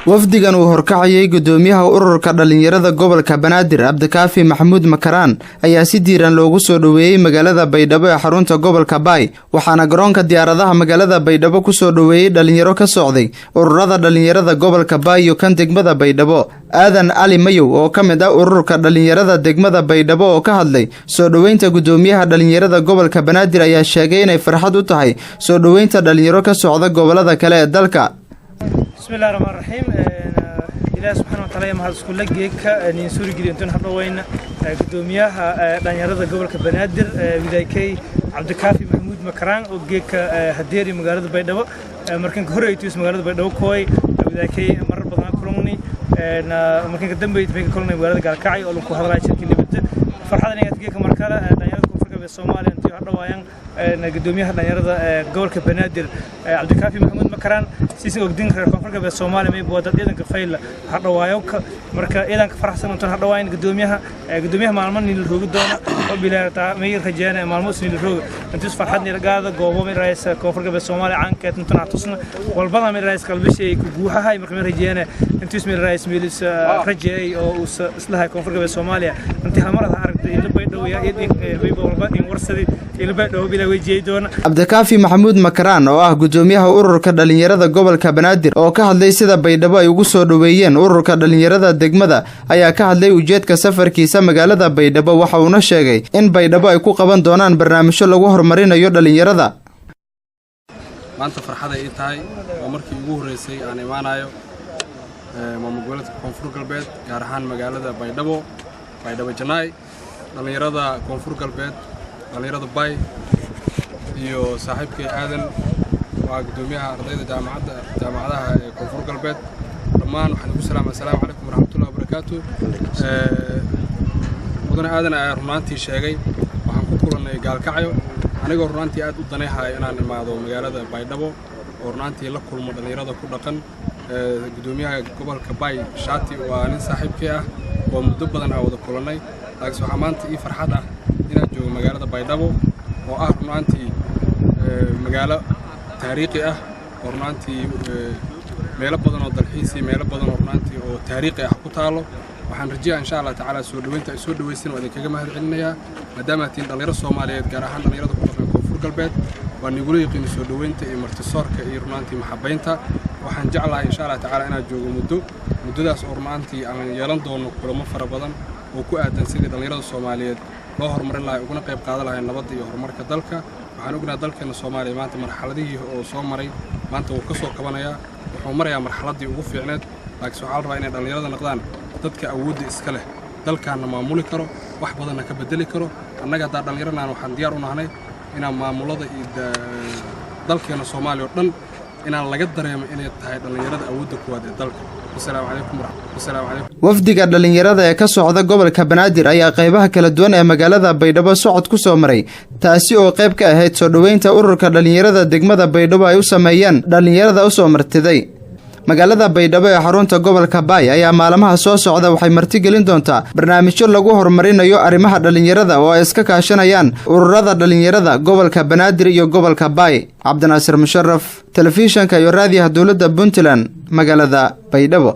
Wafdigan uu horkacayay gudoomiyaha ururka dhalinyarada gobolka Banaadir, Cabdikaafi Maxamuud Makaraan, ayaa si diiran loogu soo dhoweeyey magaalada Baydhabo ee xarunta gobolka Baay, waxaana garoonka diyaaradaha magaalada Baydhabo kusoo dhoweeyey dhalinyaro ka socday ururada dhalinyarada gobolka Baay iyo kan degmada Baydhabo. Aadan Cali Mayow oo ka mid ah ururka dhalinyarada degmada Baydhabo oo ka hadlay soo dhoweynta gudoomiyaha dhalinyarada gobolka Banaadir ayaa sheegay inay farxad u tahay soo dhoweynta dhalinyaro ka socda gobolada kale ee dalka. Bismillahi raxmaan raxiim. Ilaah subxaana wataala mahad iskula geegka nin suurigeli intuun hadhaweyna gudoomiyaha dhalinyarada gobolka Banaadir, widaykey Cabdikaafi Maxamuud Makaraan, oo geegka hadeeri magaalada Baydhabo. Markan ka horeytus magaalada Baydhabo kooy widaykey marar badan kulungni, markan ka dambeeyay bay ka kulnay magaalada Gaalkacyo oo lagu hadlay shirkii nabadda. Farxad inaad geegka markale dhalinyarada Koonfur Galbeed Soomaaliya intii hadhawaayaan gudoomiyaha dhalinyarada gobolka Banaadir, Cabdikaafi Maxamuud Makaraan. Siisan ogdin, reer Koonfur Galbeed Soomaaliya may buwada ciidanka fayla hadhawaayowka. Marka ciidanka faraxsan intaan hadhawaayan gudoomiyaha maalmo nin la roogi doona oo bilaa may rajeena maalmo isni la rooga intus farxad ni gaada goobo may raaysa Koonfur Galbeed Soomaaliya caankeed intaan tusna walbada may raaysa qalbishay ku guuxahay. Marka may rajeena intus may raaysa milis rajeey oo uu islahay Koonfur Galbeed Soomaaliya intii hal mar aragtay ila Baydhabo ya iyo walba in warsadii ila Baydhabo bila wejiyay doona. Cabdikaafi Maxamuud Makaraan oo ah gudoomiyaha ururka dhalinyarada gobolka Banaadir oo ka hadlay sida Baydhabo ay ugu soo dhoweeyeen ururka dhalinyarada degmada ayaa ka hadlay ujeedka safarkiisa magaalada Baydhabo, waxa uuna sheegay in Baydhabo ay ku qaban doonaan barnaamijyo lagu horumarinayo dhalinyarada. Maanta farxaday ii tahay oo markii ugu horreysay aan imaanayo maamul goboleedka Koonfur Galbeed, gaar ahaan magaalada Baydhabo, Baydhabo Janaay. Dhallinyarada Koonfur Galbeed, dhallinyarada Bay iyo saaxiibkay Aadan waa guddoomiyaha ardayda jaamacadda jaamacadaha ee Koonfur Galbeed, dhammaan waxaan ugu salaamay assalaamu calaykum waraxmatullahi wabarakaatu. Mudane Aadan ayaa runaantii sheegay waxaan ku kulannay Gaalkacyo, anigoo runaantii aad u danayhaya inaan imaado magaalada Baydhabo oo runaantii la kulmo dhallinyarada ku dhaqan. Guddoomiyaha gobolka Bay Shaati waa nin saaxiibkay ah oo muddo badan aan wada kulannay, laakiinse waxaa maanta ii farxad ah inaan joogo magaalada Baydhabo oo ah runaantii magaalo taariikhi ah oo runaantii meelo badan oo dalxiis iyo meelo badan oo runaantii oo taariikhi ah ku taalo. Waxaan rajeeyaa insha Allah tacaala soo dhoweynta ay soo dhoweysan waa idinkaga mahad celinayaa, maadaama tihiin dhallinyaro Soomaaliyeed, gaar ahaan dhallinyarada ku dhaqan Koonfur Galbeed waa nigula yiqiin soo dhoweynta iyo martisoorka iyo runaantii maxabaynta. Waxaan jeclahay insha Allah tacaala inaan joogo muddo, muddadaas oo runaantii aan yeelan doono kulamo fara badan oo ku aadan sidii dhallinyarada Soomaaliyeed loo horumarin lahay uguna qayb qaadan lahay nabadda iyo horumarka dalka. Waxaan ognahay dalkeena Soomaaliya maanta marxaladihii oo soo maray maanta wuu ka soo kabanayaa, wuxuu marayaa marxaladdii ugu fiicneed, laakiinse waxaa la rabaa inay dhallinyarada noqdaan dadka awoodda iska leh, dalkaanna maamuli karo, wax badanna ka beddeli karo. Annaga haddaa dhallinyaranaan waxaan diyaar u nahnay inaan maamulada iyo dalkeena Soomaaliya oo dhan inaan laga dareemo inay tahay dhallinyarada awoodda kuwaad ee dalka. Wasalaamu calaykum, wasalaamu calaykum. Wafdiga dhalinyarada ee ka socda gobolka Banaadir ayaa qaybaha kala duwan ee magaalada Baydhabo socod ku soo maray, taasi oo qayb ka ahayd soo dhoweynta ururka dhalinyarada degmada Baydhabo ay u sameeyeen dhalinyarada usoo martiday. Magaalada Baydhabo ee xarunta gobolka Baay ayaa maalmaha soo socda waxay martigelin doontaa barnaamijyo lagu horumarinayo arrimaha dhalinyarada oo ay iska kaashanayaan ururada dhalinyarada gobolka Banaadir iyo gobolka Baay. Cabdinaasir Musharaf, telefishanka iyo raadiyaha dowladda Puntland, magaalada Baydhabo.